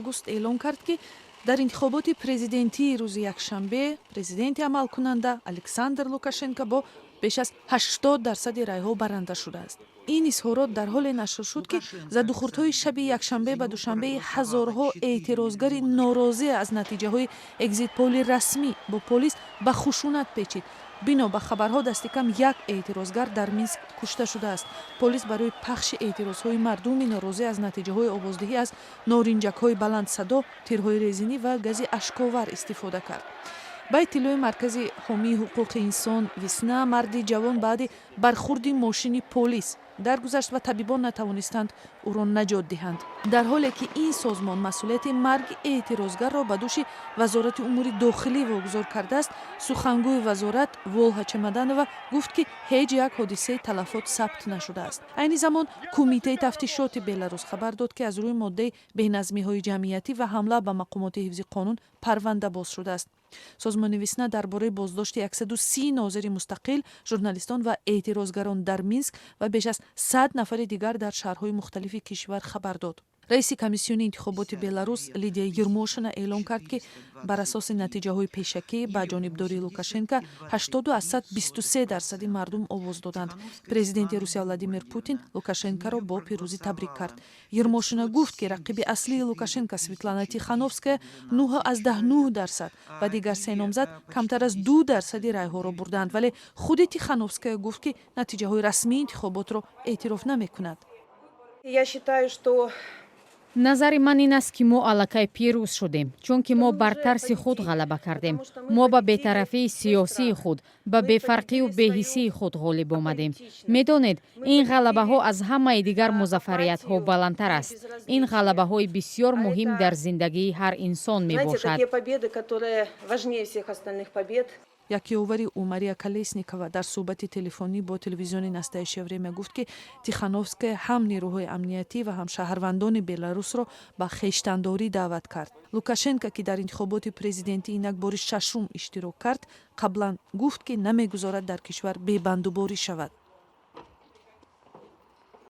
Август эълон кард, ки дар интихоботи президентии рӯзи якшанбе президенти амалкунанда Александр Лукашенко бо беш аз 80 дарсади райҳо баранда шудааст. Ин изҳорот дар ҳоле нашр шуд, ки задухӯрдҳои шаби якшанбе ба душанбеи ҳазорҳо эътирозгари норозӣ аз натиҷаҳои экзитполи расмӣ бо полис ба хушунат печид. Бино ба хабарҳо, дасти кам як эътирозгар дар Минск кушта шудааст. Полис барои пахши эътирозҳои мардуми норозӣ аз натиҷаҳои овоздиҳӣ аз норинҷакҳои баландсадо, тирҳои резинӣ ва гази ашковар истифода кард. Ба иттилои Маркази ҳомии ҳуқуқи инсон «Весна», марди ҷавон баъди бархурди мошини полис даргузашт ва табибон натавонистанд ӯро наҷот диҳанд. Дар ҳоле ки ин созмон масъулияти марги эътирозгарро ба дӯши Вазорати умури дохилӣ вогузор кардааст, сухангӯи вазорат Волга Чемоданова гуфт, ки ҳеҷ як ҳодисаи талафот сабт нашудааст. Айни замон Кумитаи тафтишоти Беларус хабар дод, ки аз рӯи моддаи беназмиҳои ҷамъиятӣ ва ҳамла ба мақомоти ҳифзи қонун парванда боз шудааст. Созмони «Весна» дар бораи боздошти 130 нозири мустақил, журналистон ва эътирозгарон дар Минск ва беш аз 100 нафари дигар дар шаҳрҳои мухталифи кишвар хабар дод. Раиси комиссиони интихоботи Беларус Лидия Ермошина эълон кард, ки бар асоси натиҷаҳои пешакӣ ба ҷонибдории Лукашенко 80,23 дарсади мардум овоз доданд. Президенти Русия Владимир Путин Лукашенкоро бо пирӯзӣ табрик кард. Ермошина гуфт, ки рақиби аслии Лукашенко Светлана Тихановская 9,9 дарсад ва дигар се номзад камтар аз 2 дарсади райҳоро бурданд, вале худи Тихановская гуфт, ки натиҷаҳои расмии интихоботро эътироф намекунад. Я считаю, что Назари ман ин аст, ки мо аллакай пирӯз шудем, чунки мо бар тарси худ ғалаба кардем. Мо ба бетарафии сиёсии худ, ба бефарқию беҳиссии худ ғолиб омадем. Медонед, ин ғалабаҳо аз ҳамаи дигар музаффариятҳо баландтар аст. Ин ғалабаҳои бисёр муҳим дар зиндагии ҳар инсон мебошад. Як ёвари ӯ, Мария Колесникова, дар суҳбати телефонӣ бо телевизиони «Настоящее время» гуфт, ки Тихановская ҳам нерӯҳои амниятӣ ва ҳам шаҳрвандони Беларусро ба хештандорӣ даъват кард. Лукашенко, ки дар интихоботи президентӣ инак бори шашум иштирок кард, қаблан гуфт, ки намегузорад дар кишвар бебандуборӣ шавад.